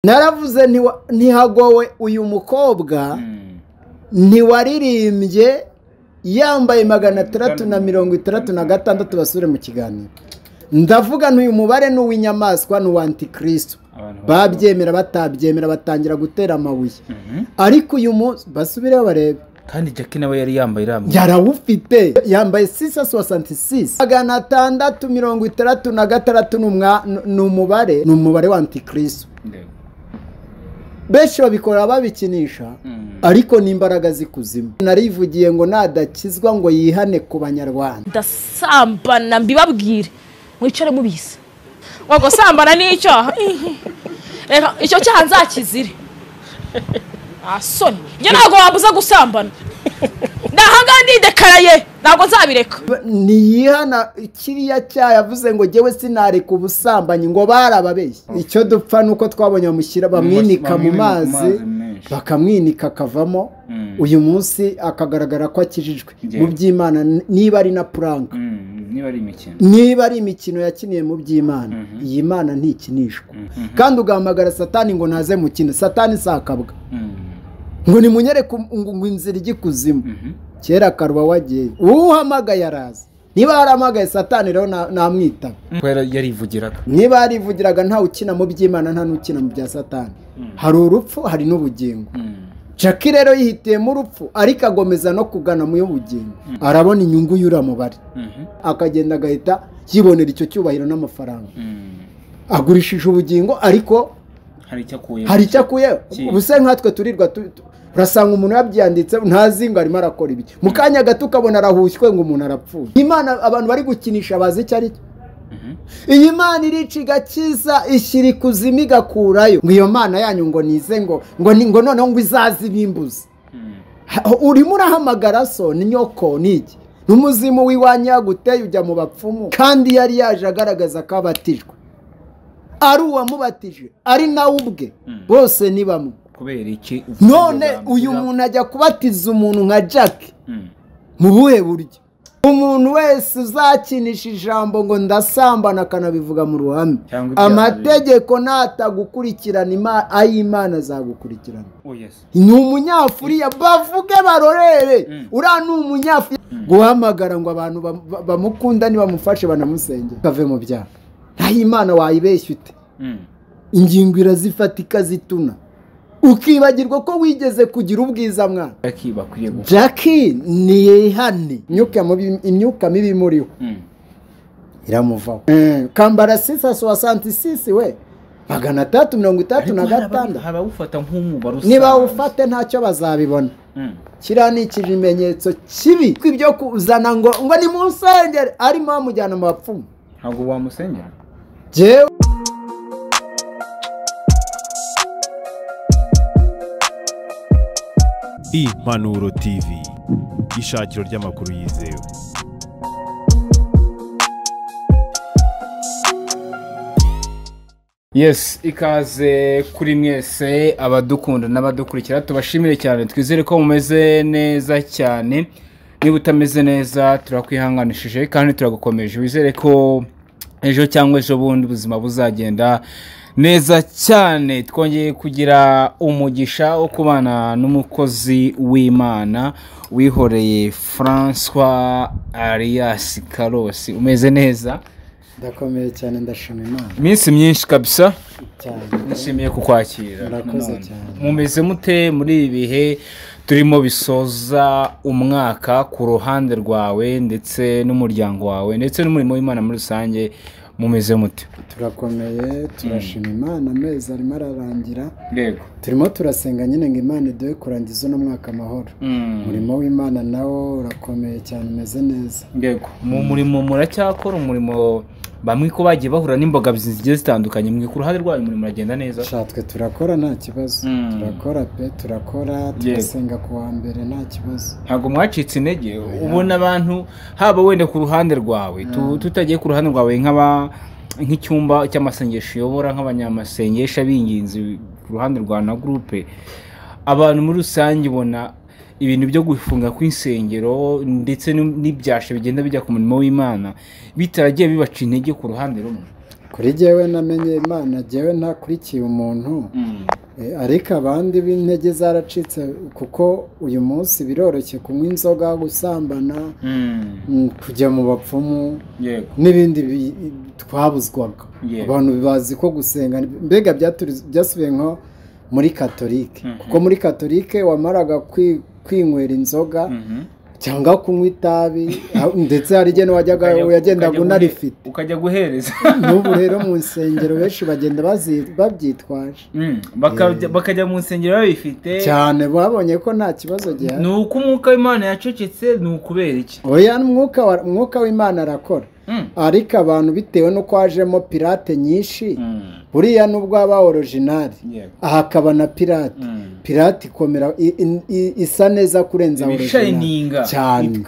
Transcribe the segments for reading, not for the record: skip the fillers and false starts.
Naravuze ntihagowe uyu mukobwa ntiwaririmbye yambaye 666 basubire mu kiganiro. Ndavuga n'uyu mubare n'uw'inyamaswa n'uwa antikristo, babyemera batabyemera batangira gutera amabuye. Ariko uyu munsi basubireho barebe. Kandi Jackie nawe yari yambaye irambuye, yarawufite, yambaye 666 666 ni umubare wa antikristo. Benshi babikora babikinisha, ariko n'imbaraga zikuzimu. Narivugiye ngo nadakizwa ngo yihane ku Banyarwanda. Ndasambana mbibabwire mwicare mubise ngo sambana ni icyaha, reka icyo cyaha nzakizire. Asoni njye ntabwo wambuza gusambana, ndahangaha ndidekaraye ntabwo nzabireka. Niyihana kiriya cyaha yavuze ngo jyewe sinareka ubusambanyi ngo barababeshye. Icyo dupfa nuko twabonye bamushyira bamwinika mu mazi, bakamwinika akavamo. Uyu munsi akagaragara ko akijijwe mu by'Imana, niba ari na prank, niba ari imikino yakiniye mu by'Imana, iyi Mana ntikinishwa. Kandi ugahamagara Satani ngo naze mukine, Satani sakabwa ngo nimunyereke ngo inzira ijya ikuzimu. Kera karuba wagiye uhamagaye araza. Niba yaramagaye Satani rero namwitaba. Yarivugiraga, niba yarivugiraga nta ukina mu by'Imana nta n'ukina mu bya Satani. Hari urupfu hari n'ubugingo. Jackie rero yihitiyemo urupfu ariko agomeza no kugana mu y'ubugingo. Arabona inyungu y'uramubare, akagenda agahita yibonera icyo cyubahiro n'amafaranga. Agurishije ubugingo ariko hari icyo akuye. Ubuse nkatwe turirwa urasanga umuntu yabyanditse ntazi ngo arimo arakora ibiki, mu kanya gato ukabona arahushywe ngo umuntu arapfuye. Imana abantu bari gukinisha bazi icyo ari cyo. Iyi Mana irica igakiza ishyira ikuzimu igakurayo. Ngo iyo Mana yanyu ngo nize ngo ngo noneho ngo izaze ibimbuze. Urimo urahamagara so ni nyoko niki n'umuzimu w'iwanyu yaguteye ujya mu bapfumu, kandi yari yaje agaragaza ko abatijwe, ari uwamubatije ari nawe ubwe, bose ni bamwe. Kubera iki none uyu muntu ajya kubatiza umuntu nka Jackie mu buhe buryo? Umuntu wese uzakinisha ijambo ngo ndasambana akanabivuga mu ruhame, amategeko natagukurikirana ay'Imana azagukurikirana. Ni umunyafuriya bavuge barorere, uriya ni umunyafuriya. Guhamagara ngo abantu bamukunda nibamufashe banamusengere kave mu byaha, ay'Imana wayibeshya ute? Ingingo irazifata ikazituna, ukibagirwa ko wigeze kugira ubwiza mwana. Jackie niyihane, imyuka mibi muriho iramuvaho. Kambara 666 we 336 habawufata nk'umubare usanzwe, niba ufate ntacyo bazabibona. Kiriya ni ikimenyetso kibi ibyo kuzana ngo ni munsengere arimo bamujyana mu bapfumu. Ntabwo wamusengera. Jewe Impanuro TV, ishakiro ry'amakuru yizewe. Yes, ikaze kuri mwese abadukunda n'abadukurikira, tubashimire cyane, twizere ko mumeze neza cyane. Niba utameze neza turakwihanganishije kandi turagukomeje, wizere ko ejo cyangwa ejo bundi ubuzima buzagenda neza cyane. Twongeye kugira umugisha wo kubana n'umukozi w'Imana wihoreye François Arias Karosi. Umeze neza? Ndakomeye cyane, ndashima Imana. Iminsi myinshi kabisa cyane, nishimiye kukwakira. Murakoze cyane. Mumeze mute muri ibi bihe turimo bisoza umwaka ku ruhande rwawe ndetse n'umuryango wawe ndetse n'umurimo w'Imana muri rusange? Mumeze mute? Turakomeye, turashima Imana, amezi arimo ararangira. Yego, turimo turasenga nyine ngo Imana iduhe kurangiza uno mwaka amahoro. Umurimo w'Imana nawo urakomeye cyane, umeze neza. Yego, mu murimo muracyakora umurimo, bamwe ko bagiye bahura n'imbogamizi zigiye zitandukanye, mwe ku ruhande rwayo umurimo uragenda neza? Twe turakora nta kibazo, turakora pe, turakora, turasenga ku wa mbere nta kibazo. Ntabwo mwacitse intege? Ubona abantu haba wenda ku ruhande rwawe, tutagiye ku ruhande rwawe nk'icyumba cy'amasengesho uyobora nk'abanyamasengesho b'ingenzi ku ruhande rwa na groupe, abantu muri rusange ubona ibintu byo gufunga kw'insengero ndetse n'ibyasha bigenda bijya ku murimo w'Imana bitaragiye bibaca intege ku ruhande rumwe? Kuri jyewe namenye Imana, jyewe ntakurikiye umuntu. Ariko abandi b'intege zaracitse, kuko uyu munsi biroroshye kunywa inzoga, gusambana, kujya mu bapfumu n'ibindi twabuzwaga. Abantu bazi ko gusenga mbega byasubiye nko muri Katolike, kuko muri Katolike wamaraga kwinywera inzoga cyangwa kunywa itabi, ndetse hari igihe wagendaga unarifite ukajya guhereza. N'ubu rero mu nsengero benshi bagenda babyitwaje, bakajya mu nsengero babifite cyane, babonye ko nta kibazo gihari. Ni uko umwuka w'Imana yacecetse, ni ukubera iki? Oya, umwuka w'Imana arakora, ariko abantu bitewe n'uko hajemo pirate nyinshi, buriya nubwo haba originali hakaba na pirate, pirate ikomera isa neza kurenza originali cyane.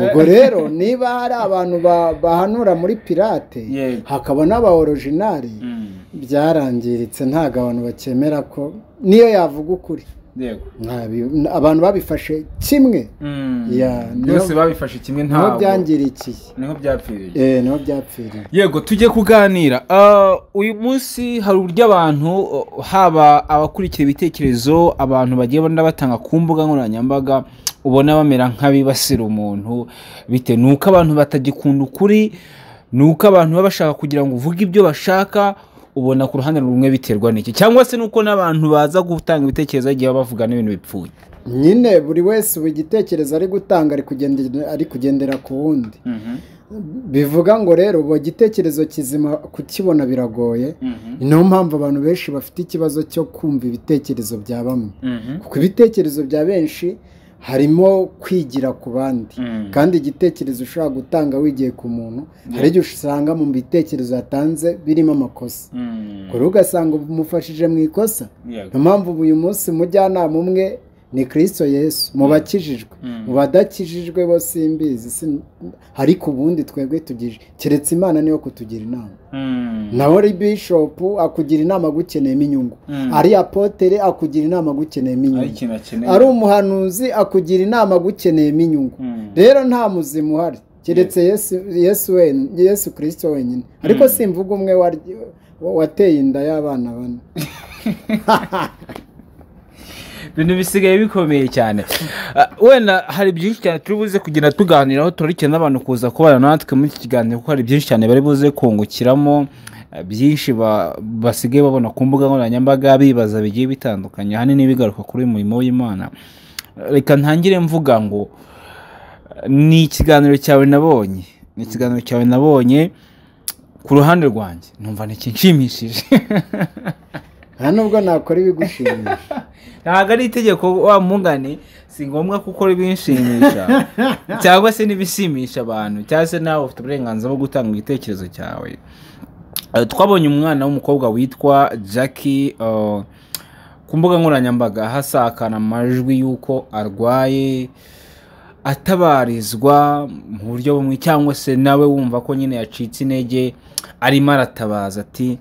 Ubwo rero niba hari abantu bahanura muri pirate hakaba n'aba originali, byarangiritse, ntabwo abantu bakemera ko niyo yavuga ukuri. Abantu babifashe kimwe, byose babifashe kimwe, ntabwo byangirikiye, niho byapfiriye. Niho byapfiriye. Yego, tujye kuganira uyu munsi. Hari uburyo abantu, haba abakurikira ibitekerezo abantu bagiye batanga ku mbuga nkoranyambaga, ubona bamera nk'abibasira umuntu, bitewe n'uko abantu batagikunda ukuri, n'uko abantu baba bashaka kugira ngo uvuge ibyo bashaka. Ubona ku ruhande rumwe biterwa n'iki, cyangwa se nuko n'abantu baza gutanga ibitekerezo igihe bavuga n'ibintu bipfuye nyine. Buri wese ubu igitekerezo ari gutanga ari kugendera ku wundi. Bivuga ngo rero ubu igitekerezo kizima kukibona biragoye. Niyo mpamvu abantu benshi bafite ikibazo cyo kumva ibitekerezo bya bamwe, kuko ibitekerezo bya benshi harimo kwigira ku bandi, kandi igitekerezo ushobora gutanga wigiye ku muntu, hari igihe usanga mu bitekerezo yatanze birimo amakosa, kuri ugasanga umufashije mu ikosa. Niyo mpamvu uyu munsi umujyanama umwe ni Kristo Yesu mu bakijijwe, mu badakijijwe bo simbizi, ariko ubundi twebwe tugije keretse Imana niyo kutugira inama. Nawe ari bishop akugira inama agukeneyemo inyungu, ari apotere akugira inama agukeneyemo inyungu, ari umuhanuzi akugira inama agukeneyemo inyungu. Rero nta muzimu uhari keretse Yesu Kristo wenyine. Ariko simvuga umwe wateye inda y'abana bane. Ibintu bisigaye bikomeye cyane. Wenda hari byinshi cyane turi buze kugenda tuganiraho, turarikira n'abantu kuza kubana natwe muri iki kiganiro, kuko hari byinshi cyane bari buze kungukiramo, byinshi basigaye babona ku mbuga nkoranyambaga bibaza bigiye bitandukanye, ahanini bigaruka kuri uyu murimo w'Imana. Reka ntangire mvuga ngo ni ikiganiro cyawe nabonye, ni ikiganiro cyawe nabonye ku ruhande rwanjye numva ntikinshimishije. Nta nubwo nakora ibigushimisha, ntabwo ari itegeko wa mungane, si ngombwa gukora ibinshimisha cyangwa se n'ibishimisha abantu, cyangwa se nawe ufite uburenganzira bwo gutanga igitekerezo cyawe. Twabonye umwana w'umukobwa witwa Jackie ku mbuga nkoranyambaga hasakana amajwi y'uko arwaye, atabarizwa mu buryo bumwe cyangwa se nawe wumva ko nyine yacitse intege, arimo aratabaza ati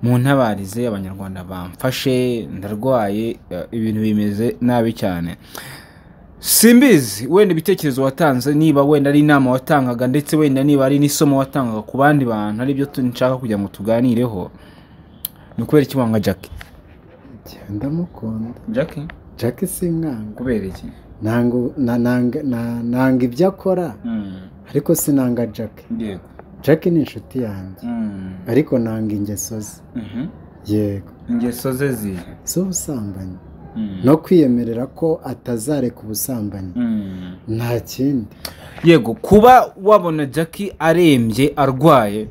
muntabarize abanyarwanda bamfashe, ndarwaye, ibintu bimeze nabi cyane. Simbizi wenda ibitekerezo watanze, niba wenda ari inama watangaga, ndetse wenda niba ari n'isomo watangaga ku bandi bantu, ari byo nshaka kugira ngo tuganireho. Ni ukubera iki wanga Jackie? Ndamukunda Jackie. Jackie simwanga. Kubera iki? Nanga ibyo akora, ariko sinanga Jackie. Yego, Jackie ni inshuti yanjye, ariko nanga ingeso ze. Yego, ingeso ze zihe? Z'ubusambanyi no kwiyemerera ko atazareka ubusambanyi, nta kindi. Yego, kuba wabona Jackie arembye arwaye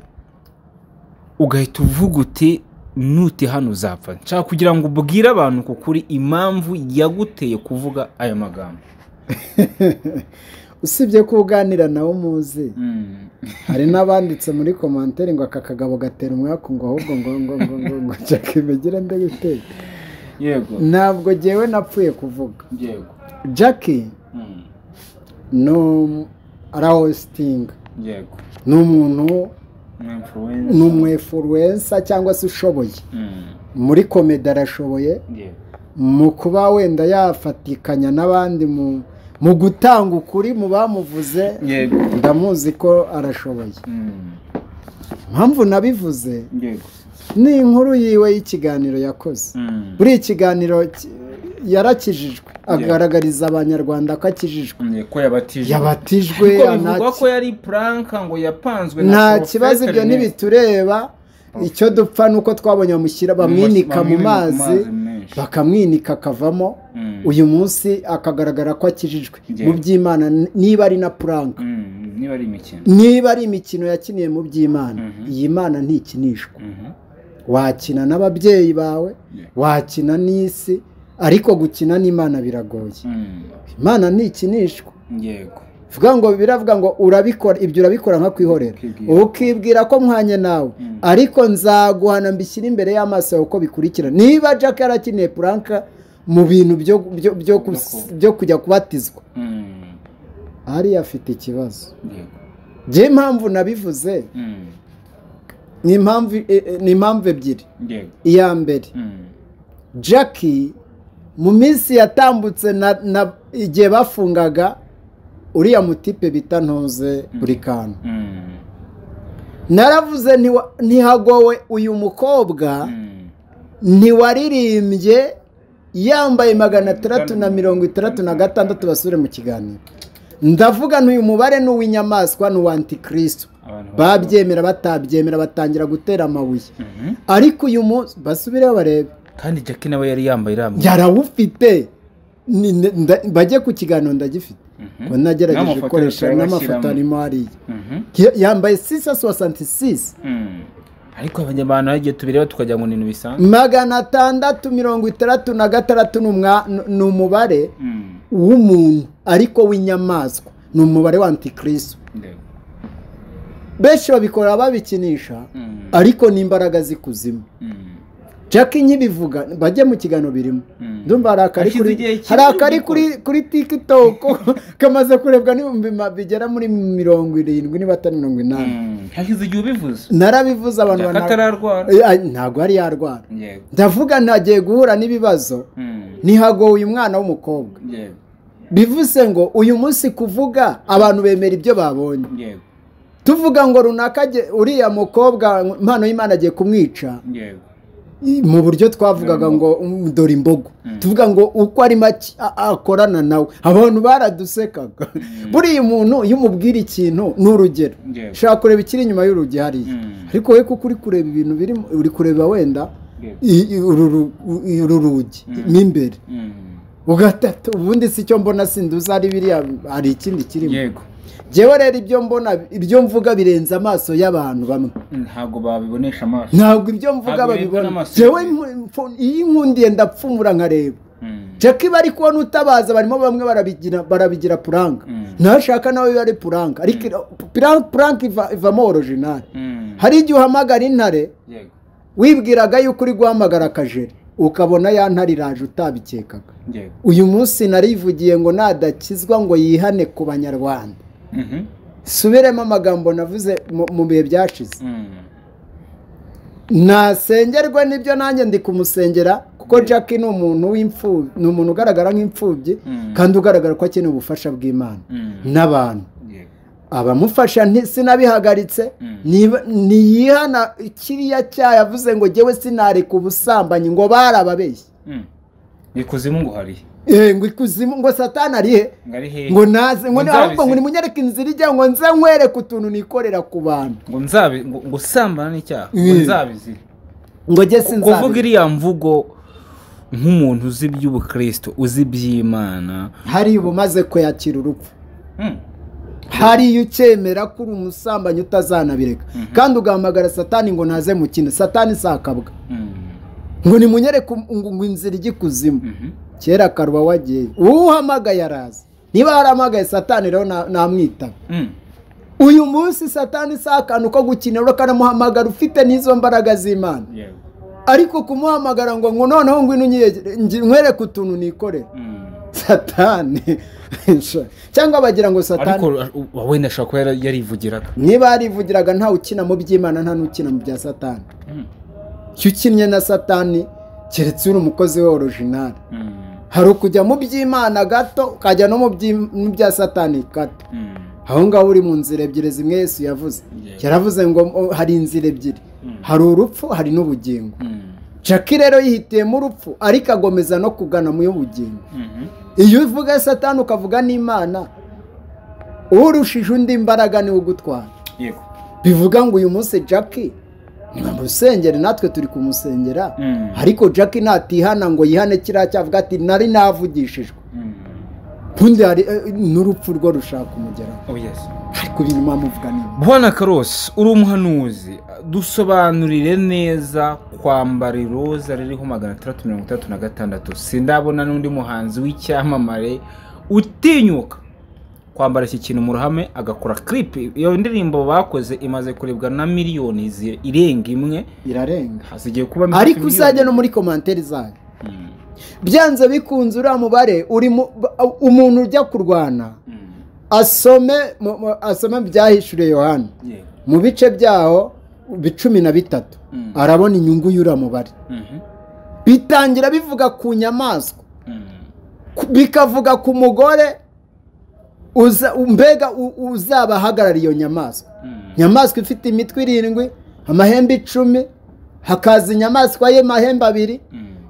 ugahita uvuga uti nuti hano uzapfa, nshaka kugira ngo ubwire abantu ko kuri impamvu yaguteye kuvuga aya magambo. Usibye ko uganira nawe umuzi, hari n'abanditse muri komantere ngo aka kagabo gatera umwaku, ngo ahubwo ngo ngo ngo ngo ngo Jackie bigira nde guteka. Yego, ntabwo jyewe napfuye kuvuga. Yego, Jackie no arahostinga. Yego, ni umuntu ni umwinfluencer cyangwa se ushoboye muri komedi, arashoboye mu kuba wenda yafatikanya n'abandi mu gutanga ukuri mu bamuvuze. Ndamuzi ko arashoboye. Impamvu nabivuze ni inkuru yiwe y'ikiganiro yakoze. Buri ikiganiro yarakijijwe, agaragariza abanyarwanda ko akijijwe, ko yabatijwe. Yabatijwe ko yari prank ngo yapanzwe na nta kibazo, ibyo ntibitureba. Icyo dupfa nuko twabonye bamushyira bamwinika mu mazi, bakamwinika akavamo. Uyu munsi akagaragara ko akijijwe mu by'Imana, niba ari na prank, niba ari imikino yakiniye mu by'Imana, iyi Mana ntikinishwa. Wakina n'ababyeyi bawe, wakina n'isi, ariko gukina n'Imana biragoye. Imana ntikinishwa. Yego. Vuga ngo biravuga ngo urabikora ibyo, urabikora nka kwihorera, ukibwira ko mwanye nawe, ariko nzaguhana mbishyira imbere y'amaso yawe uko bikurikira. Niba Jack yarakiniye prank mu bintu byo kujya kubatizwa, hariya afite ikibazo. Njye impamvu nabivuze ni impamvu ebyiri. Iya mbere, Jackie mu minsi yatambutse na igihe bafungaga uriya mutipe bita Ntuze buri kantu, naravuze ntihagowe uyu mukobwa ntiwaririmbye yambaye 666 basubire mu kiganiro. Ndavuga n'uyu mubare n'uw'inyamaswa n'uwa antikristo, babyemera batabyemera batangira gutera amabuye. Ariko uyu munsi basubireho barebe, kandi Jackie nawe yari yambaye irambuye, yarawufite. Bajye ku kiganiro ndagifite, ko nagerageje gukoresha n'amafoto arimo hariya, yambaye 666. Ariko abanyarwanda bagiye tubireba tukajya ngo ni ibintu bisanzwe. 666 ni umubare w'umuntu, ariko w'inyamaswa ni umubare wa antikristo. Benshi babikora babikinisha, ariko ni imbaraga z'ikuzimu. Jackie nkibivuga bajye mu kiganiro birimo, ndumva hari akari kuri TikTok kamaze kurebwa n'ibihumbi bigera muri 70 niba atari 80. Hashize igihe ubivuze. Narabivuze abantu atararwara, ntabwo yari yarwara. Ndavuga ntagiye guhura n'ibibazo, ntihagowe uyu mwana w'umukobwa. Bivuze ngo uyu munsi kuvuga abantu bemera ibyo babonye. Tuvuga ngo runaka uriya mukobwa impano y'Imana agiye kumwica, mu buryo twavugaga ngo dore imbogo, tuvuga ngo uko ari make akorana nawe, abantu baradusekaga. Buriya umuntu iyo umubwira ikintu ni urugero, ushobora kureba ikiri inyuma y'urugi hariya, ariko we kuko uri kureba ibintu birimo, uri kureba wenda uru rugi mo imbere ugatatu, ubundi si icyo mbona sinduza ari biriya, hari ikindi kirimo. Jewe rero ibyo mbona, ibyo mvuga birenze amaso y'abantu bamwe, ntabwo babibonesha amaso, ntabwo ibyo mvuga babibona. Jewe iyi nkundiye ndapfumura nkareba. Jackie bari kubona utabaza, barimo bamwe barabigira prank, ntashaka nawe bari prank, ariko prank ivamo original. Hari igihe uhamagara intare wibwiraga yuko uri guhamagara akajeri, ukabona ya ntare iraje utabikekaga. Uyu munsi narivugiye ngo nadakizwa ngo yihane ku banyarwanda. Subiremo amagambo navuze mu bihe byashize. Nasengerwa nibyo, nanjye ndi kumusengera, kuko Jackie ni umuntu w'imfubyi, ni umuntu ugaragara nk'imfubyi, kandi ugaragara ko akeneye ubufasha bw'Imana n'abantu. Abamufasha sinabihagaritse, niyihana kiriya cyaha yavuze ngo jyewe sinareka ubusambanyi, ngo barababeshye. Ikuzimu ngo hari ngo ikuzimu ngo Satani ari he, ngo naze, ngo ahubwo ngo nimunyereke inzira ijya, ngo nze nkwereke utuntu nikorera ku bantu, ngo nzabi, ngo sambana n'icyaha, ngo nzabizi, ngo jye sinzabi. Kuvuga iriya mvugo nk'umuntu uzi iby'ubukristo, uzi iby'Imana, hari ubumaze kuyakira urupfu, hari iyo ukemera ko uri umusambanyi utazanabireka, kandi ugahamagara Satani ngo naze mukine, Satani sakabwa, ngo nimunyereke ngo inzira ijya ikuzimu. Kera karuba wagiye, uhamagaye araza. Niba yarahamagaye Satani rero namwitaba. Uyu munsi Satani si akantu ko gukina, ukanamuhamagara ufite n'izo mbaraga z'Imana, ariko kumuhamagara ngo noneho ngwino nkwereke utuntu nikorera, Satani cyangwa bagira ngo Satani, ariko wenda ashobora kuba yarivugiraga. Niba yarivugiraga, ntawe ukina mu by'Imana, nta n'ukina mu bya Satani. Icyo ukinnye na Satani keretse uri umukozi we original, hari ukujya mu by'Imana gato ukajya no mu bya Satani gato. Aho ngaho uri mu nzira ebyiri zimwe Yesu yavuze. Yaravuze ngo hari inzira ebyiri, hari urupfu hari n'ubugingo. Jackie rero yihitiyemo urupfu ariko agomeza no kugana mu y'ubugingo. Iyo uvuga Satani ukavuga n'Imana, urushije undi imbaraga niwe ugutwara. Yego. Bivuga ngo uyu munsi Jackie nibamusengere, natwe turi kumusengera, ariko Jackie natihana ngo yihane kiriya cyavuga ati nari navugishijwe, ubundi hari n'urupfu rwo rushaka kumugeraho. Oh yes. Ariko ibintu muvuga ni Bwana Karosi, uri umuhanuzi, dusobanurire neza kwambara iroza ririho 666. Sindabona n'undi muhanzi w'icyamamare utinyuka kwambara iki kintu mu ruhame agakora clip. Iyo ndirimbo bakoze imaze kurebwa na miliyoni irenga imwe, irarenga, hasigiye kuba. Ariko uzajya no muri commentaire zayo, byanze bikunze uriya mubare uri umuntu ujya kurwana asome asome Byahishuriye Yohana mu bice byaho 13, arabona inyungu y'uriya mubare. Bitangira bivuga ku nyamaswa, bikavuga ku mugore mbega uzaba ahagarara iyo nyamaswa. Nyamaswa ifite imitwe 7, amahembe 10, hakaza inyamaswa ye mahembe 2,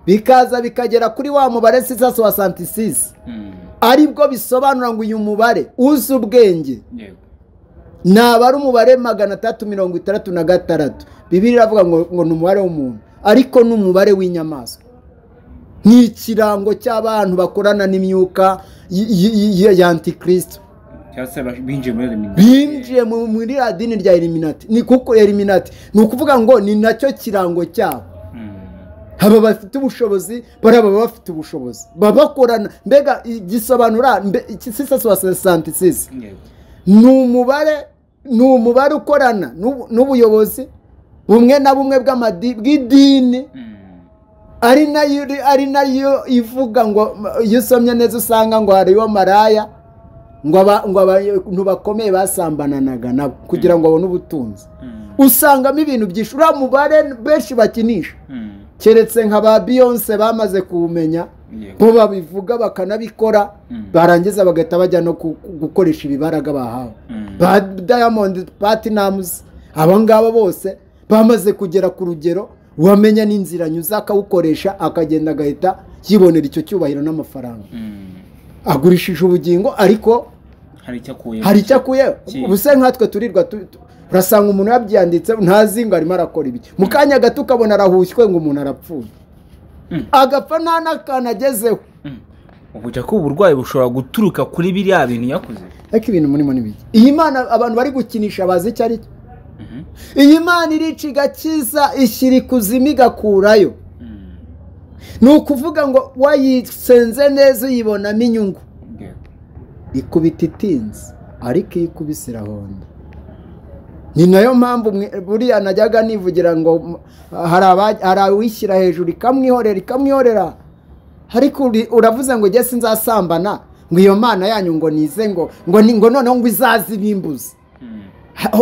bikaza bikagera kuri wa mubare 666. Aribwo bisobanura ngo uyu mubare uzi ubwenge naba ari umubare 366. Bibiliya iravuga ngo ni umubare w'umuntu, ariko ni umubare w'inyamaswa. Ni ikirango cy'abantu bakorana n'imyuka ya Antikristo, binjiye muri dini rya Illuminati. Ni kuko Illuminati ni ukuvuga ngo ni nacyo kirango cyabo. Aba bafite ubushobozi, baraba bafite ubushobozi babakorana. Mbega igisobanura 666 ni umubare ukorana n'ubuyobozi bumwe na bumwe bw'idini, ari nayo ivuga ngo iyo usomye neza usanga ngo hariyo maraya, ngo abantu bakomeye basambananaga nabo kugira ngo babone ubutunzi. Usangamo ibintu byinshi, uriya mubare benshi bakinisha, keretse nka ba Beyonce bamaze kuwumenya, bo babivuga bakanabikora, barangiza bagahita bajya no gukoresha ibibaraga bahawe. Ba Diamond Platnumz, abo ngabo bose bamaze kugera ku rugero wamenya n'inzira anyuze akawukoresha, akagenda agahita yibonera icyo cyubahiro n'amafaranga. Agurishije ubugingo, ariko hari icyo akuye. Ubuse nkatwe turirwa urasanga umuntu yabyanditse ntazi ngo arimo arakora ibiki, mu kanya gato ukabona arahushywe ngo umuntu arapfuye, agapfa nta n'akantu agezeho. Ubu ko uburwayi bushobora guturuka kuri biriya bintu yakoze. Ariko ibintu murimo ni biki? Iyi Mana abantu bari gukinisha bazi icyo ari cyo. Iyi Mana irica igakiza, ishyira ikuzimu igakurayo. Ni ukuvuga ngo wayisenze neza uyibonamo inyungu. Ikubita itinze, ariko iyo ikubise irahonda. Ni nayo mpamvu buriya najyaga nivugira ngo hari awishyira hejuru ikamwihorera ikamwihorera, ariko uravuze ngo njye sinzasambana, ngo iyo Mana yanyu ngo nize ngo ngo noneho ngo izaze ibimbuze.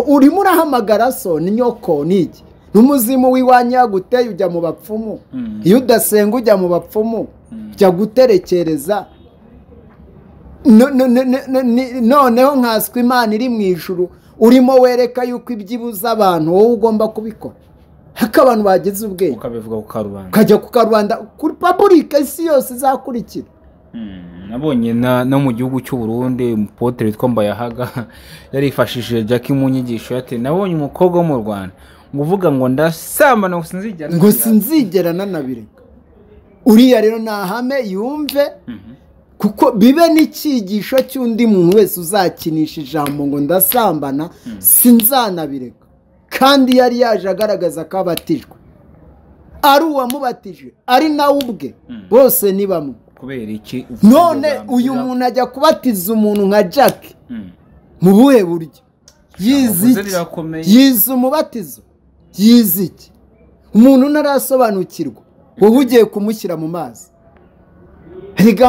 Urimo urahamagara so ni nyoko niki n'umuzimu w'iwanyu yaguteye ujya mu bapfumu. Iyo udasenga ujya mu bapfumu, jya guterekereza. Noneho nkaswe Imana iri mu ijuru, urimo wereka yuko ibyibuza abantu wowe ugomba kubikora. Haka abantu bagize ubwenge ukabivuga ku karubanda, ukajya ku karubanda kuri public, isi yose izakurikira. Nabonye no mu gihugu cy'u Burundi umupotere witwa Mbayahaga yarifashishije Jackie mu nyigisho, yati nabonye umukobwa wo mu Rwanda ngo uvuga ngo ndasambana ngo sinzigera nanabireka. Uriya rero nahame yumve, kuko bibe n'icyigisho cy'undi muntu wese uzakinisha ijambo ngo ndasambana sinzanabireka. Kandi yari yaje agaragaza ko abatijwe, ari uwamubatije ari nawe ubwe, bose ni bamwe. Kubera iki? None uyu muntu ajya kubatiza umuntu nka Jackie mu buhe buryo? Yize umubatizo, yize iki? Umuntu ntarasobanukirwa, wowe ugiye kumushyira mu mazi. Erega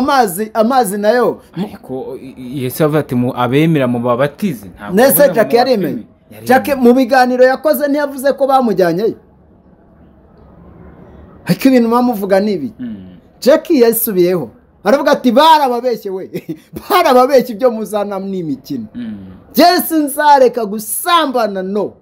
amazi nayo. Ariko Yesu avuga ati abemera mu babatize. Nese Jackie yaremeye. Jackie mu biganiro yakoze ntiyavuze ko bamujyanyeyo. Ariko ibintu bamuvuga ni ibi. Jackie yasubiyeho Aravuga ati barababeshye we, barababeshye ibyo muzana n'imikino. Jye nzareka gusambana no.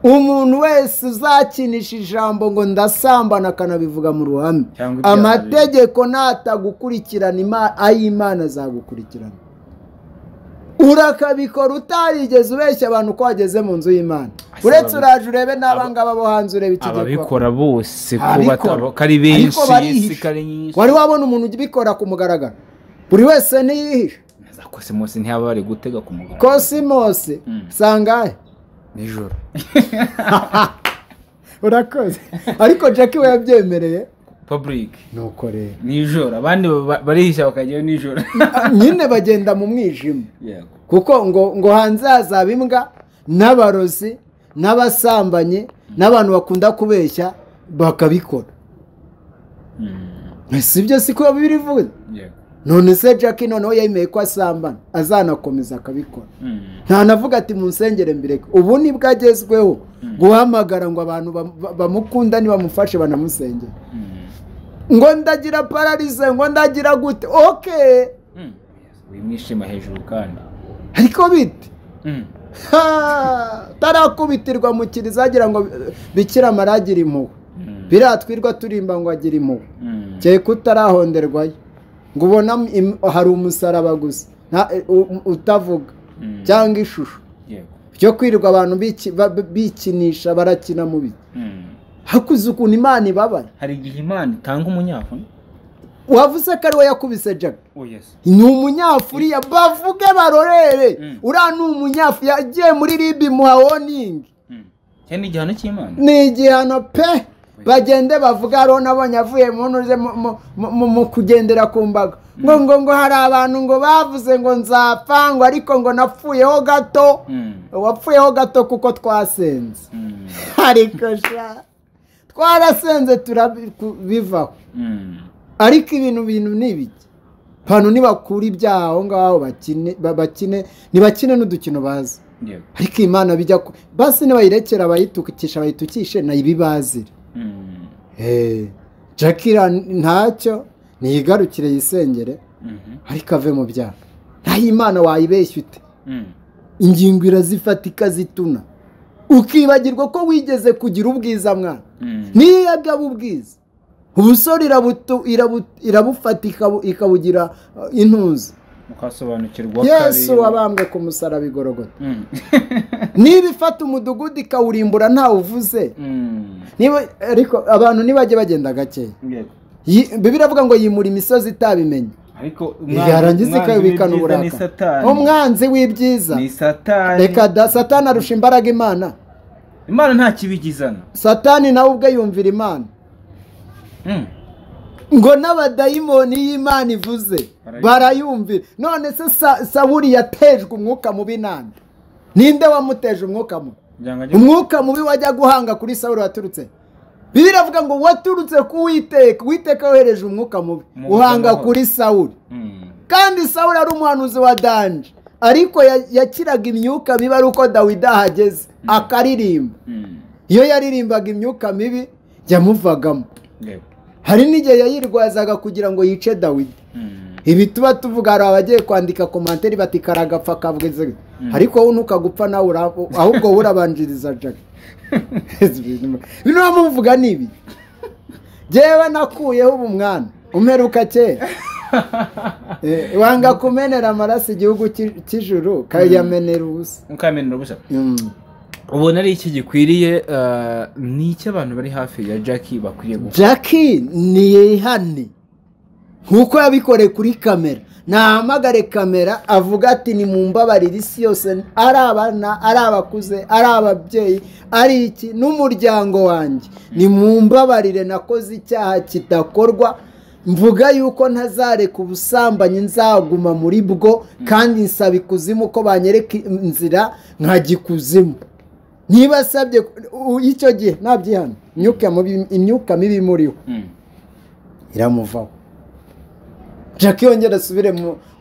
Umuntu wese uzakinisha ijambo ngo ndasambana akanabivuga mu ruhame, amategeko natagukurikirana ay'Imana azagukurikirana. Urakabikora utarigeze ubeshya abantu ko wageze mu nzu y'Imana. Uretse uraje urebe n'abangaba bo hanze, urebe ikigiye ababikora bose ko ari benshi, wari wabona umuntu ubikora ku mugaragaro? Buri wese niyihisha. Kosimosi ntiyaba bari gutega ku mugaragaro. Kosimosi sangahe nijoro. Urakoze. Ariko Jackie we yabyemereye public nuko rero nijoro abandi barihisha bakajyayo nijoro nyine bagenda mu mwijima. Kuko ngo hanze hazaba imbwa n'abarozi n'abasambanyi n'abantu bakunda kubeshya bakabikora. Si byo siko birivuze. None se Jackie noneho yemeye ko asambana azanakomeza akabikora. Ntanavuga ati munsengere mbireke. Ubu nibwo agezweho guhamagara ngo abantu bamukunda nibamufashe banamusengere. Ngo ndagira pararize, ngo ndagira gute. Okay. Wimwishima hejuru kandi. Ariko bite? Tarakubitirwa mu kiriza agira ngo Bikira Mariya impuhwe. Biratwirwa turimba ngo agira impuhwe. Cyeka utarahonderwayo. Ngo ubona hari umusaraba gusa utavuga cyangwa ishusho byo kwirirwa abantu bikinisha barakina mu biti. Hakuze ukuntu Imana ibabaye. Hari igihe Imana itanga umunyafu. Wavuze ko ari we yakubise Jack. Ni umunyafuriya bavuge barorere. Uriya ni umunyafu yagiye muri ribi muha warning. Ni igihano cy'Imana. Ni igihano pe. Bagende bavuga hariho nabonye avuye mu kugendera ku mbaga ngo ngo hari abantu ngo bavuze ngo nzapfa ngo ariko ngo napfuyeho gato. Wapfuyeho gato kuko twasenze. Ariko sha twarasenze turabivaho. Ariko ibintu ni ibiki? Abantu nibakura ibyaha aho ngaho bakine ntibakine n'udukino bazi. Ariko Imana bijya basi nibayirekera bayitukisha bayitukishe nayibibazire. Jackie ntacyo niyigarukire yisengere ariko ave mu byaha. Nta Imana wayibeshya ute? Ingingo irazifata ikazituna, ukibagirwa ko wigeze kugira ubwiza mwana. Niyo yagaba ubwiza ubusore irabufata ikabugira intuzi. Mukasobanukirwa Yesu wabambwe ku musaraba igorogota. Niba ifata umudugudu ikawurimbura ntawe uvuze. Niba ariko abantu nibajye bagenda gakeya. Bibiliya iravuga ngo yimura imisozi itabimenye. Ariko yarangiza ikabikana uburakari. Umwanzi w'ibyiza ni Satani. Reka da, Satani arusha imbaraga Imana. Imana nta kibigizana. Satani nawe ubwe yumvira Imana. Ngo n'abadayimoni y'Imana ivuze barayumvira. None se Sawuli yatejwe umwuka mubi nande? Ninde wamuteje umwuka mubi? Umwuka mubi wajya guhanga kuri Sawuli waturutse. Bibiliya iravuga ngo waturutse ku Uwiteka, Uwiteka yohereje umwuka mubi uhanga kuri Sawuli. Kandi Sawuli ari umuhanuzi wa danje, ariko yakiraga imyuka mibi ari uko Dawidi ahageze akaririmba. Iyo yaririmbaga imyuka mibi yamuvagamo. Hari n'igihe yayirwazaga kugira ngo yice Dawidi. Ibi tuba tuvuga hari abagiye kwandika komanteri bati karagapfa kavuze, ariko wowe ntukagupfa nawe ahubwo urabanjiriza Jack. Bino muvuga nibi. Jewe nakuyeho ubu mwana umperuka kera. Wanga kumenera amaraso igihugu cy'ijuru kayamenera ubusa. Ukamenera ubusa. Ubona ari iki gikwiriye ni iki abantu bari hafi ya Jackie bakwiriye gukora? Jackie niyihane nkuko yabikoreye kuri kamera, nahamagare kamera avuga ati ni mumbabarire isi yose, ari abana, ari abakuze, ari ababyeyi, ari iki n'umuryango wanjye, ni mumbabarire nakoze icyaha kidakorwa, mvuga yuko ntazareka ubusambanyi, nzaguma muri bwo, kandi nsaba ikuzimu ko banyereka inzira nkajya ikuzimu. Niba asabye icyo gihe nabyihana, imyuka mibi muriho iramuvaho. Jackie yongera asubire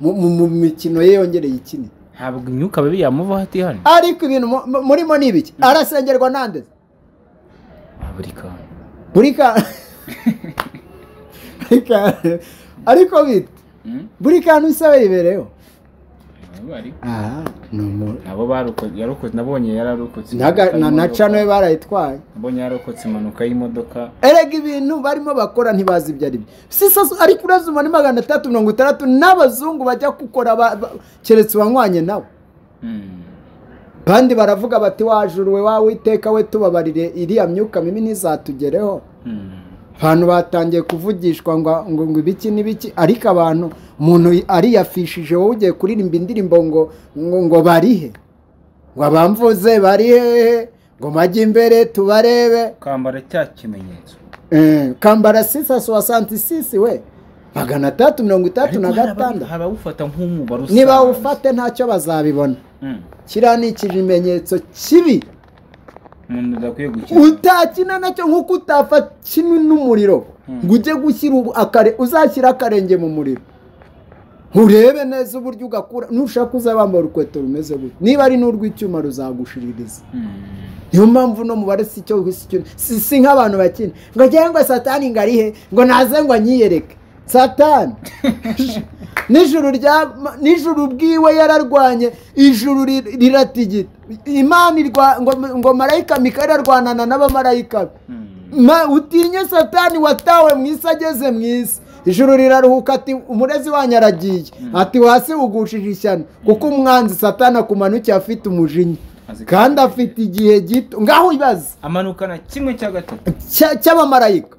mu mikino ye, yongere yikine. Ntabwo imyuka mibi yamuvaho atihana. Ariko ibintu murimo ni ibiki? Arasengerwa nande? Buri kantu. Buri kantu. Ariko bite buri kantu usaba yibereho. Nabo barokotse, nabonye yararokotse na cano barayitwaye, nabonye yararokotse impanuka y'imodoka. Erega ibintu barimo bakora ntibazi ibyo ari byo. Ariko urazuma ni 360 n'abazungu bajya gukora keretse uwanywanye nabo. Kandi baravuga bati wajuruwe wawe iteka we tubabarire iriya myuka mibi ntizatugereho. Abantu batangiye kuvugishwa ngo ibiki n'ibiki, ariko abantu umuntu ariyafishije wowe ugiye kuririmba indirimbo ngo ngo barihe, ngo abamvuze barihe, ngo majye imbere tubarebe. Kambara cya kimenyetso, kambara 666 we 336. Habawufata nk'umubare usanzwe, niba ufate ntacyo bazabibona. Kiriya ni ikimenyetso kibi utakina nacyo, nk'uko utafata kimwe n'umuriro ngo ujye gushyira uzashyira akarenge mu muriro urebe neza uburyo ugakura. Nushaka uzabambara urukweto rumeze gutya, niba ari n'urw'icyuma ruzagushiririza. Niyo mpamvu no mubare si cyo si nk'abantu bakina ngo njye ngo satani ngo arihe, ngo naze ngo anyiyereke. Satani nijuru bwiwe yararwanye, ijuru riratigita. Imana ngo marayika Mikayeli arwanana n'abamarayika. Utinye satani watawe mu isi ageze mu isi. Ijuru riraruhuka ati umurezi wanyu aragiye, ati wasi ugushije ishyano, kuko umwanzi satani akumanukiye afite umujinya kandi afite igihe gito. Ngaho ibaze amanukana kimwe cya gatatu cy'abamarayika.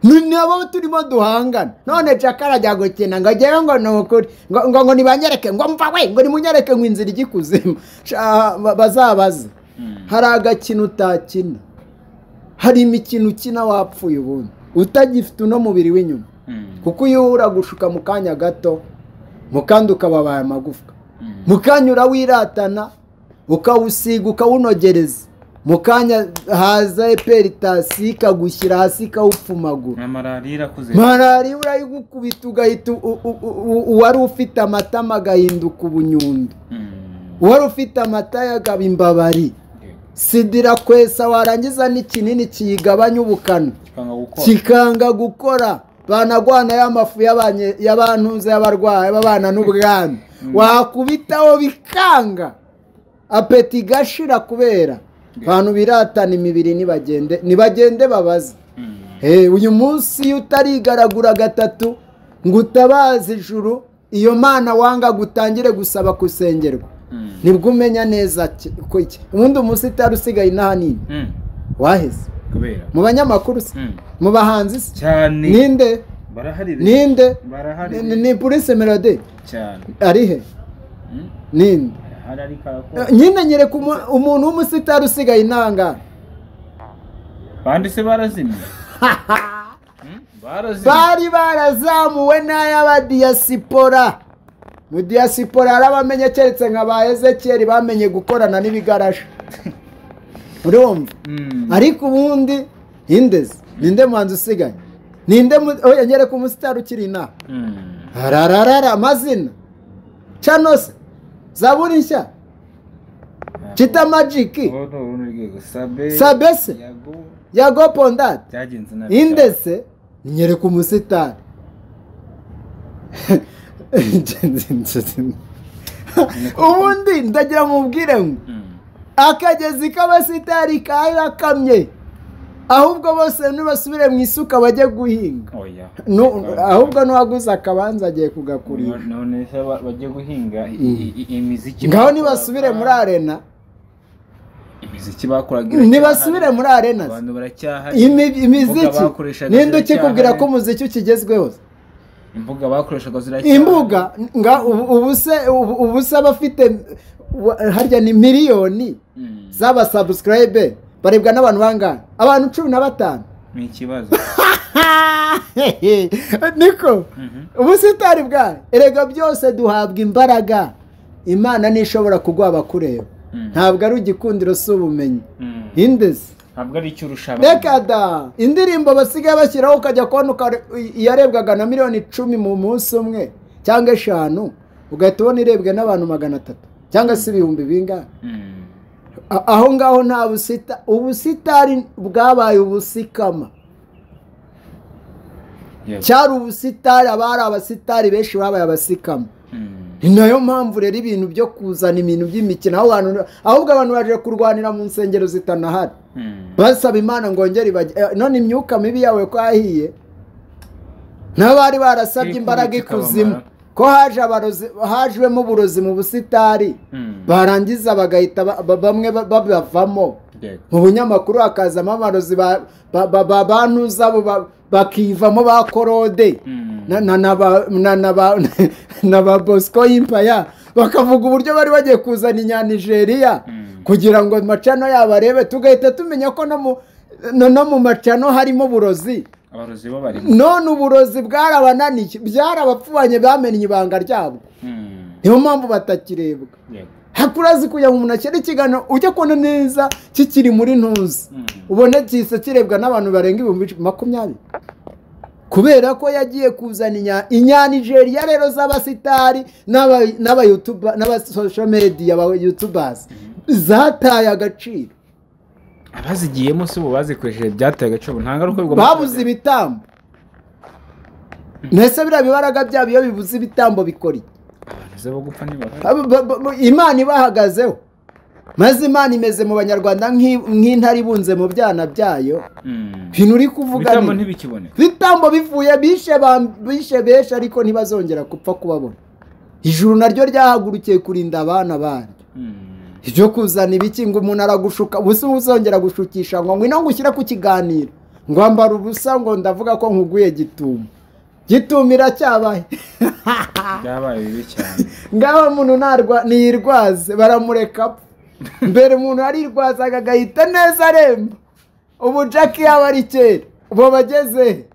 Nabo turimo duhangana. None Jack arajya gukina ngo agewe ngo ni ukuri, ngo ngo nibanyereke, ngo mva we, ngo nimunyereke ngo inzira ijya ikuzimu. Bazabaze. Hari agakino utakina, hari imikino ukina wapfuye ubundi utagifite uno mubiri w'inyuma, kuko iyo uragushuka mu kanya gato mukandi ukababaye amagufwa, mukanya urawiratana ukawusiga ukawunogereza, mukanya haza eperitasi ikagushyira hasi ikawupfumagura. Malariya urayigukubita ugahita uwari ufite amatama agahinduka ubunyundo, uwari ufite amata yagaba imbabari. Sida irakwesa warangiza n'ikinini kiyigabanya ubukana kikanga gukora. Banagwana y'amafu y'abantuze y'abarwayi babana n'ubwami, wakubitaho bikanga, apeti igashira kubera abantu biratana imibiri. Nibagende babaze. Uyu munsi iyo utarigaragura gatatu ngo utabaze ijuru, iyo mana wanga gutangire gusaba kusengerwa, nibwo umenya neza ko iki ubundi umunsi utari usigaye inahanini waheze. Mu banyamakuru se, mu bahanzi se, ninde ninde ni Prince Melody arihe? Ninde nyine nyereka umuntu w'umusitari usigaye inanga. Bandi se barazimye. Bari barazamuwe n'ay'abadiyasipora. Mu diyasipora yarabamenye keretse nka ba Ezekiel bamenye gukorana n'ibigarasha. Urumva? Ariko ubundi indeze ninde muhanzi usigaye? Ninde oya nyereka umusitari ukiri inaha? Arararara amazina Chanose, Zaburi nshya, Chita Magic, Sabese, Yago Pondat, indese nyereka umusitari. Ubundi ndagira mubwire ngo akagezi k'abasitari karakamye, ahubwo bose nibasubire mu isuka bajye guhinga. Ahubwo n'uwaguze akabanza agiye kugakurisha. None se bajye guhinga imiziki? Ngaho nibasubire muri arena. Imiziki bakoraga, nibasubire muri arena. Abantu baracyahari. Imiziki ninde ukikubwira ko umuziki ukigezweho? Imbuga bakoreshaga ziracyahari. Imbuga nga ubuse abafite harya ni miliyoni z'aba subscribe barebwa n'abantu bangana? Abantu 15. Ni ikibazo. Niko ubusitari bwa erega byose duhabwa imbaraga. Imana nishobora kuguha abakureba. Ntabwo ari igikundiro si ubumenyi. Indezi ntabwo ari icyurusha. Reka da indirimbo basigaye bashyiraho ukajya kubona iyarebwaga na miliyoni 10 mu munsi umwe cyangwa 5, ugahita ubona irebwe n'abantu 300 cyangwa se ibihumbi bingana. Aho ngaho nta busita, ubusitari bwabaye ubusikama. Cyari ubusitari, abari abasitari benshi babaye abasikama. Ni nayo mpamvu rero ibintu byo kuzana ibintu by'imikino, ahubwo abantu baje kurwanira mu nsengero zitanahari, basaba Imana ngo ngere none imyuka mibi yawe ko yahiye, n'abari barasabye imbaraga ikuzimu ko haje abarozi, hajwemo uburozi mu busitari, barangiza bagahita bamwe babavamo. Mu bunyamakuru hakazamo abarozi bantuza bakivamo ba Korode na ba Bosco Impaya, bakavuga uburyo bari bagiye kuzana inya Nigeria kugira ngo macano yabo arebe, tugahita tumenya ko no mu macano harimo uburozi. Abarozi bo barimo. None uburozi bwarabananiye, byarabapfubanye, bamenye ibanga ryabo. Niyo mpamvu batakirebwa. Hakurazi kugira ngo umuntu ashyire ikiganiro ujye kubona neza kikiri muri ntuzi, ubone kise kirebwa n'abantu barenga 20,000, kubera ko yagiye kuzana inya Nigeria rero z'abasitari n'aba YouTuber n'aba social media aba YouTubers zataye agaciro. Abazigiyemo si bo bazikoresheje, byataye agaciro, nta ngaruka bigomba. Babuze ibitambo. Nese biriya bibaraga byabo iyo bibuze ibitambo bikora iki? Imana ibahagazeho, maze Imana imeze mu Banyarwanda nk'intare ibunze mu byana byayo. Ibintu uri kuvuga ni ibitambo bivuye, bishe benshi ariko ntibazongera gupfa kubabona. Ijuru naryo ryahagurukiye kurinda abana baryo. Ibyo kuzana ibiki ngo umuntu aragushuka, ubusa uzongera gushukisha ngo ngwino ngushyire ku kiganiro, ngo ambara ubusa, ngo ndavuga ko nkuguye gitumo. Gitumira cyabaye. Byabaye bibi cyane. Ngaho umuntu nirwaze baramureka. Mbere umuntu arirwazaga agahita neza aremba. Ubu Jack yaba ari kera, ubu bageze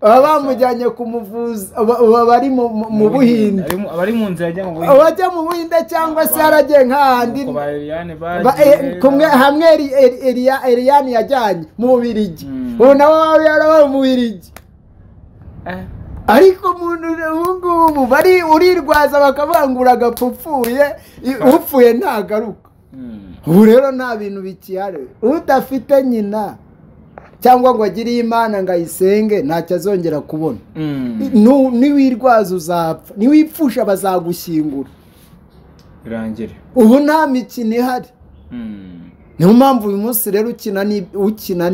baba bamujyanye kumuvuza, bari mu Buhinde, abari mu nzira ajya mu Buhinde, abajya mu Buhinde cyangwa se yaragiye nk'ahandi kumwe hamwe Eliane yajyanye mu Bubiligi, ubu nawe yarabaye mu Bubiligi. Ariko umuntu ubu bari urirwaza bakavangura agapfupfuye, upfuye ntagaruka. Ubu rero nta bintu bikihari. Udafite nyina cyangwa ngo agire Imana ngo ayisenge ntacyo azongera kubona. Niwirwaza uzapfa, niwipfusha bazagushyingura birangire. Ubu nta mikino ihari. Niyo mpamvu uyu munsi rero ukina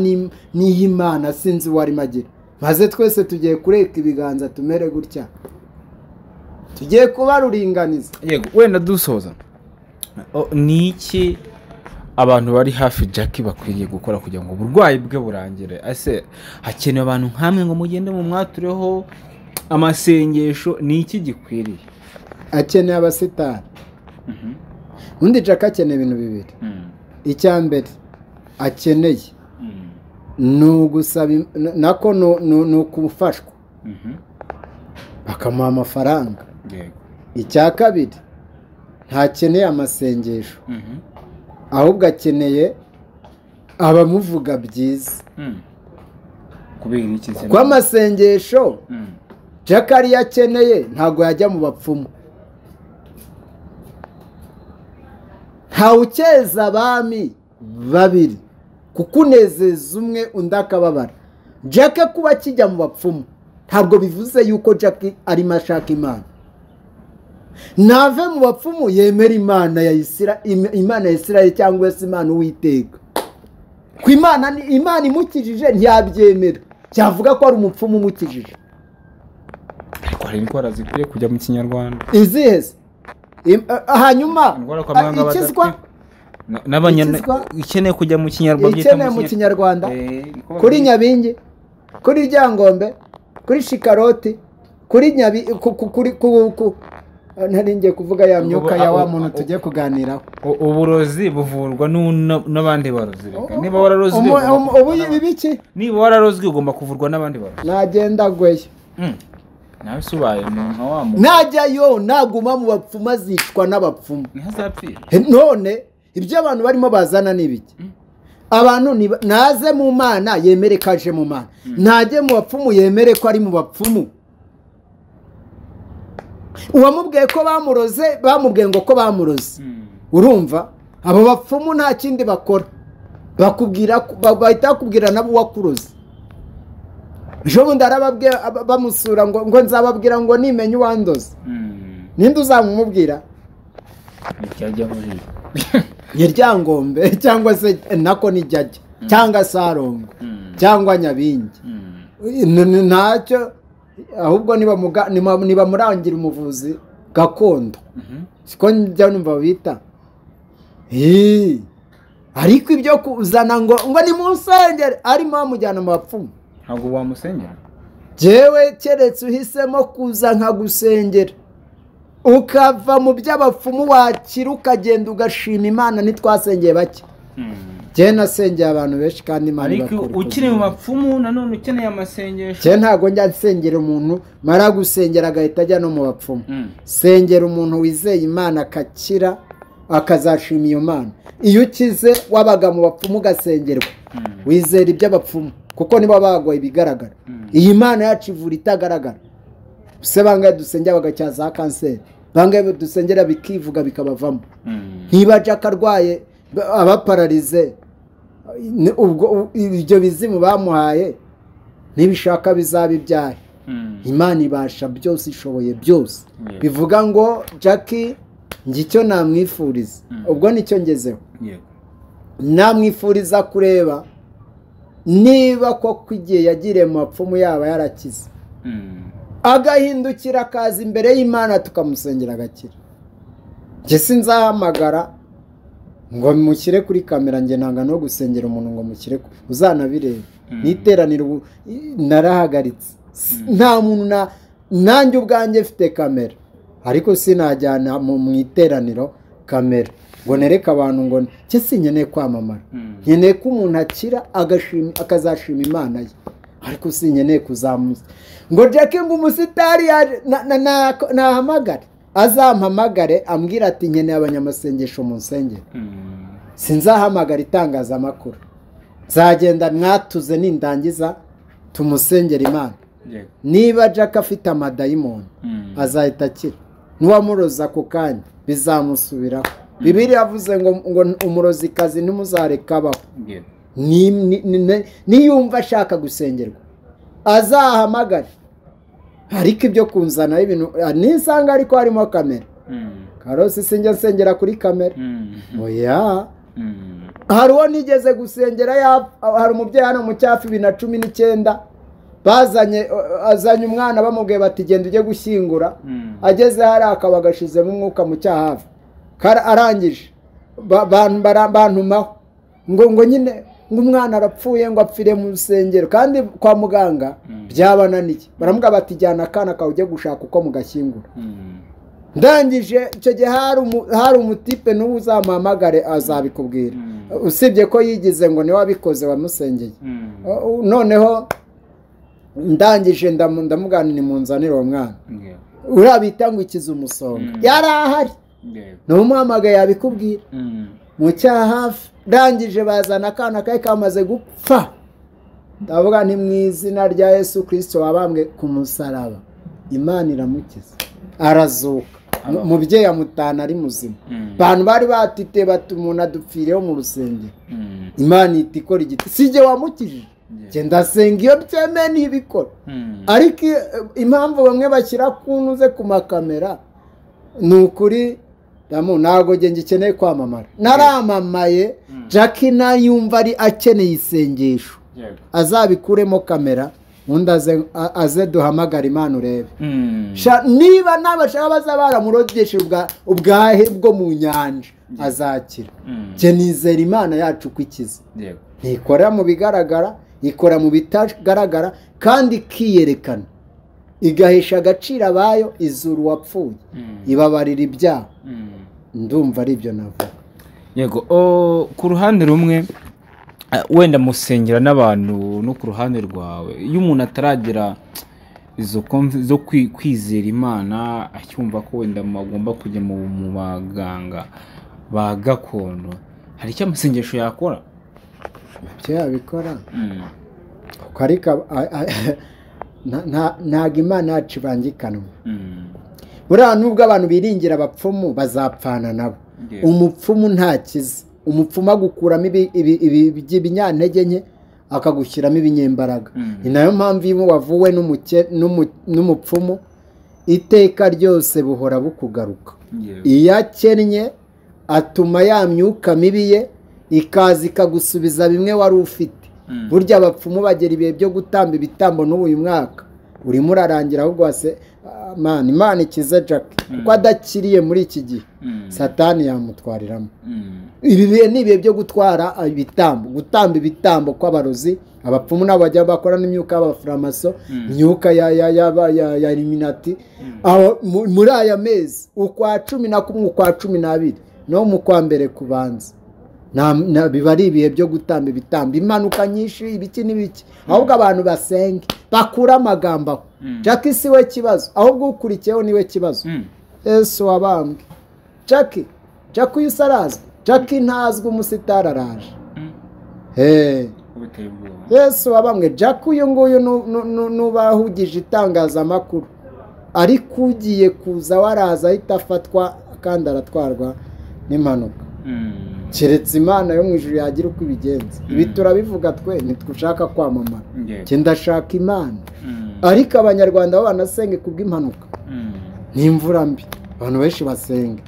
n'iy'Imana sinzi uwo arimo agira. Maze twese tugiye kureka ibiganza tumere gutya, tugiye kubaruringaniza. Yego, wenda dusoza, ni iki abantu bari hafi Jackie bakwiriye gukora kugira ngo uburwayi bwe burangire? Ese hakenewe abantu nkamwe ngo mugende mu mwatureho amasengesho? Ni iki gikwiriye? Akeneye abasitari. Undi Jackie akeneye ibintu bibiri. Icya mbere akeneye ni ugusaba, nako ni ukufashwa bakamuha amafaranga. Icya kabiri ntakeneye amasengesho, ahubwo akeneye abamuvuga byiza. Kuko amasengesho Jack ariyo akeneye, ntabwo yajya mu bapfumu. Ntawukeza abami babiri, kuko unezeza umwe undi akababara. Jack kuba akijya mu bapfumu ntabwo bivuze yuko Jack arimo ashaka Imana. Nave mu bapfumu yemera Imana ya Imana ya Isirayeli cyangwa se Imana Uwiteka. Ku Imana ni Imana imukijije ntiyabyemera, cyavuga ko ari umupfumu umukijije. Ariko hari indwara zikwiye kujya mu Kinyarwanda. Izihe? Hanyuma ikizwa ikeneye kujya mu Kinyarwanda, ikeneye mu Kinyarwanda, kuri Nyabingi, kuri Ryangombe, kuri Shikaroti, kuri Nyabi, kuri nari ngiye kuvuga ya myuka ya wa muntu tugiye kuganiraho. Uburozi buvurwa n'abandi barozi. Niba wararozwe ibiki, niba wararozwe ugomba kuvurwa n'abandi barozi. Nagenda gweye nawe subaye nka wa muntu najyayo, naguma mu bapfumu azicwa n'abapfumu, ntazapfira. None ibyo abantu barimo bazana n'ibiki? Abantu naze mu Mana yemere ko aje mu Mana, najye mu bapfumu yemere ko ari mu bapfumu. Uwamubwiye ko bamuroze, bamubwiye ngo ko bamuroze. Urumva abo bapfumu nta kindi bakora, bakubwira, bahita bakubwira nabo wakuroze. Ejo bundi arababwira bamusura ngo nzababwira ngo nimenye uwandoze. Ninde uzamumubwira? Ni Ryangombe cyangwa se nako ni Jajya cyangwa Sarongo cyangwa Nyabingi. Ntacyo, ahubwo niba murangira umuvuzi gakondo siko njya numva bita. Ariko ibyo kuzana ngo ni munsengere arimo amujyana mu bapfumu, ntabwo wamusengera. Jewe keretse uhisemo kuza nkagusengera ukava mu by'abapfumu wakira ukagenda ugashima Imana. Ntitwasengeye bake, njye nasengeye abantu benshi kandi Imana ibakora. Ariko ukiri mu bapfumu nanone ukeneye amasengesho. Njye ntabwo njya nsengera umuntu mara gusengera agahita ajya no mu bapfumu. Sengera umuntu wizeye Imana akakira akazashima iyo Mana. Iyo ukize wabaga mu bapfumu ugasengerwa, wizera iby'abapfumu kuko nibo bagoye ibigaragara. Iyi Mana yacu ivura itagaragara. Se bangaye dusengera bagacyaza kanseri, bangaye dusengera bikivuga bikabavamo. Niba Jack arwaye abapararize, ubwo ibyo bizimu bamuhaye nibishaka bizaba ibyahe. Imana ibasha byose, ishoboye byose. Bivuga ngo Jackie ngicyo namwifuriza, ubwo nicyo ngezeho. Namwifuriza kureba niba koko igihe yagiriye mu bapfumu yaba yarakize, agahindukira akaza imbere y'Imana tukamusengera agakira. Njye sinzahamagara ngo mushyire kuri kamera, njye nanga no gusengera umuntu ngo mushyire uzanabirebe. Niteraniro ubu narahagaritse, nta muntu nanjye ubwanjye mfite kamera, ariko sinajyana mu iteraniro kamera ngo nereke abantu ngo njye sinkeneye kwamamara. Nkeneye ko umuntu akira akazashima Imana ye, ariko sinkeneye kuzamuza ngo Jackie ngo umusitari nahamagare, azampamagare ambwira ati nkeneye abanyamasengesho mu nsengero. Sinzahamagara itangazamakuru, nzagenda mwatuze nindangiza tumusengera Imana. Niba Jack afite amadayimoni azahita akira, n'uwamuroza ako kanya bizamusubiraho. Bibiliya yavuze ngo umurozikazi ntimuzareka abaho. Niyumva ashaka gusengerwa azahamagare, ariko ibyo kunzana ibintu nisanga ariko harimo kamera. Karosi sinjya nsengera kuri kamera, oya. Hari uwo nigeze gusengera, hari umubyeyi hano mu cyafi 2019 bazanye azanye umwana bamubwiye bati genda ujye gushyingura. Ageze hari akaba agashizemo umwuka mu cyahafi, arangije bantumaho ngo nyine ngo umwana arapfuye ngo apfire mu rusengero, kandi kwa muganga byabananiye. Baramubwira bati jyana akana kawe ujye gushaka uko mugashyingura. Ndangije icyo gihe hari umutipe n'ubu uzamuhamagare azabikubwira, usibye ko yigize ngo niwe wabikoze wamusengeye. Noneho ndangije ndamuganira munzanire uwo mwana, urabita ngo ikize umusonga, yari ahari n'umuhamagaye yabikubwira mu cyahafi. Ndangije bazana akana kawe kamaze gupfa, ndavuga nti mu izina rya Yesu Kristo wabambwe ku musaraba, Imana iramukiza arazuka. Umubyeyi amutana ari muzima. Abantu bari batite bati umuntu adupfireho mu rusengero, Imana ihita ikora igiti. Sijye wamukijije, njye ndasenga iyo byemeye ntibikora. Ariko impamvu bamwe bashyira kunuze ku makamera ni ukuri ntabwo njye ngikeneye kwamamara. Naramamaye, Jackie nayumva ari akeneye isengesho azabikuremo kamera, undi aze duhamagara Imana urebe. Niba n'abashaka baza baramurogesha ubwahe bwo mu nyanja azakira. Njye nizera Imana yacu ko ikiza, ntikora mu bigaragara, ikora mu bitagaragara, kandi ikiyerekana, igahesha agaciro abayo, izuru wapfuye, ibabarira ibyaha. Ndumva ari ibyo navuga. Yego, ku ruhande rumwe wenda musengera n'abantu, no ku ruhande rwawe iyo umuntu ataragira izo zo kwizera Imana, acyumva ko wenda agomba kujya mu baganga ba gakondo, hari icyo amasengesho yakora? Ibyo yabikora ariko ntabwo Imana yacu ibangikanwa. Buriya nubwo abantu biringira abapfumu bazapfana nabo. Umupfumu ntakiza, umupfumu agukuramo ibinyantege nke, akagushyiramo ibinyembaraga. Ni nayo mpamvu iyo wavuwe n'umupfumu iteka ryose buhora bukugaruka. Iyo akennye atuma ya myuka mibi ye ikaza ikagusubiza bimwe wari ufite. Burya abapfumu bagera ibihe byo gutamba ibitambo n'ubu uyu mwaka urimo urarangira, ahubwo wase Imana ikize Jack kuko adakiriye muri iki gihe Satani yamutwariramo. Ibi bihe ni ibihe byo gutwara ibitambo, gutamba ibitambo kw'abarozi, abapfumu nabo bajya bakora n'imyuka y'abafuramaso, imyuka ya Illuminati. Aho muri aya mezi ukwa 11 ukwa 12 no mu kwa mbere kubanza biba ari ibihe byo gutamba ibitambo, impanuka nyinshi, ibiki n'ibiki. Ahubwo abantu basenge bakura amagambo aho. Jack si we kibazo, ahubwo ukurikiyeho niwe kibazo. Yesu wabambwe. Jack uyu sarazwe, Jack ntazwi, umusitari araje. Yesu wabambwe. Jack uyu nguyu nubahugije itangazamakuru, ariko ugiye kuza waraza ahita afatwa kandi aratwarwa n'impanuka. Keretse Imana yo mu ijuru yagira uko ibigenza. Ibi turabivuga twe ntitushaka kwamamara, njye ndashaka Imana. Ariko abanyarwanda bo banasenge kubw'impanuka n'imvura mbi, abantu benshi basenge.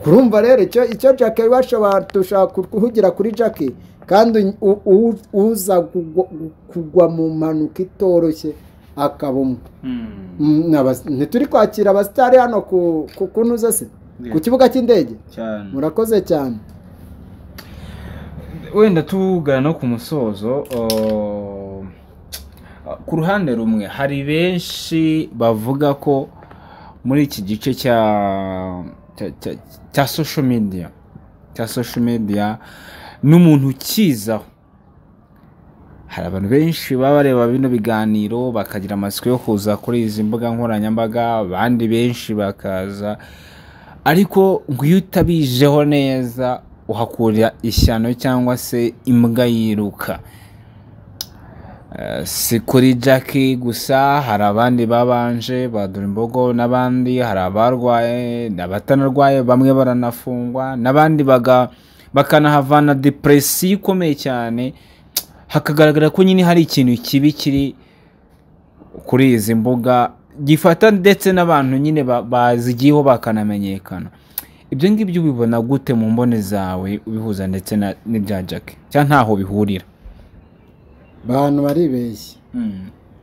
Kurumva rero icyo Jack bashobora dushaka kuhugira kuri Jack, kandi uza kugwa mu mpanuka itoroshye akaba umwe. Ntituri kwakira abasitari hano ku kunuza se ku kibuga cy'indege. Murakoze cyane. Wenda tugana no ku musozo, ku ruhande rumwe hari benshi bavuga ko muri iki gice cya social media, cya social media n'umuntu ukizaho, hari abantu benshi baba bareba bino biganiro bakagira amatsiko yo kuza kuri izi mbuga nkoranyambaga, abandi benshi bakaza, ariko ngo iyo utabijeho neza uhakura ishyano cyangwa se imbwa yiruka. Si kuri Jack gusa, hari abandi babanje badura imbogo n'abandi, hari abarwaye n'abatanarwaye, bamwe baranafungwa n'abandi bakanahavana depression ikomeye cyane, hakagaragara ko nyine hari ikintu kibi kiri kuri izi mbuga gifata ndetse n'abantu nyine bazigiyeho bakanamenyekana. Ibyo ngibyo ubibona gute mu mbone zawe, ubihuza ndetse n'ibya Jack, cyangwa ntaho bihurira? Abantu baribeshye.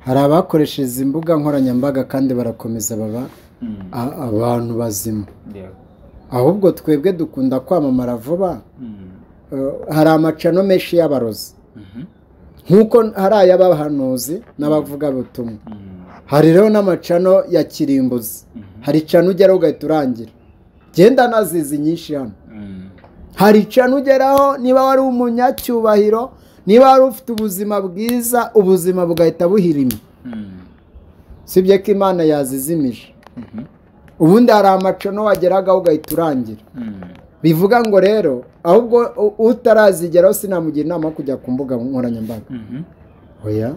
Hari abakoresheje imbuga nkoranyambaga kandi barakomeza baba abantu bazima. Ahubwo twebwe dukunda kwamamara vuba. Hari amacano menshi y'abarozi, nkuko hari ay'abahanuzi n'abavuga butumwa, hari rero n'amacano ya kirimbuzi. Hari cano ugeraho ugahita urangira, genda nazizi nyinshi hano. Hari cano ugeraho niba wari umunyacyubahiro, niba wari ufite ubuzima bwiza, ubuzima bugahita buhirima. Sibye ko Imana yazizimije. Ubundi hari amacano wageragaho ugahita urangira. Bivuga ngo rero ahubwo utarazigeraho sinamugira inama yo kujya ku mbuga nkoranyambaga. Oya,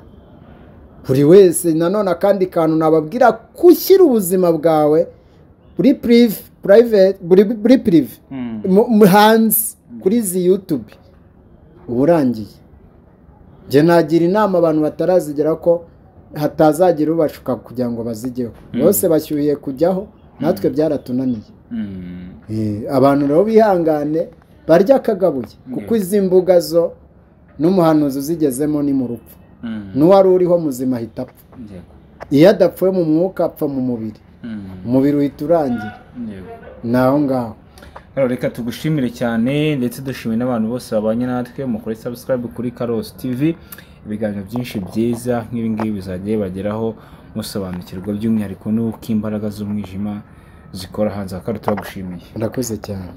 buri wese nanone akandi kantu nababwira, gushyira ubuzima bwawe buri private, buri prive hanze kuri izi YouTube uburangiye. Njye nagira inama abantu batarazigera ko hatazagira ubashuka kugira ngo bazigeho. Bose bashyuhiye kujyaho, natwe byaratunaniye. Abantu rero bihangane barya akagabuye, kuko izi mbuga zo n'umuhanuzi uzigezemo ni mu rupfu, n'uwari uriho muzima ahita apfa. Iyo adapfuye mu mwuka apfa mu mubiri, umubiri uhita urangira. Naho ngaho reka tugushimire cyane, ndetse dushimire n'abantu bose babanye natwe. Mukore subscribe kuri Karosi TV, ibiganiro byinshi byiza nk'ibi ngibi bizagiye bageraho musobanukirwa by'umwihariko n'uko imbaraga z'umwijima zikora hanze. Akaro turagushimiye, murakoze cyane.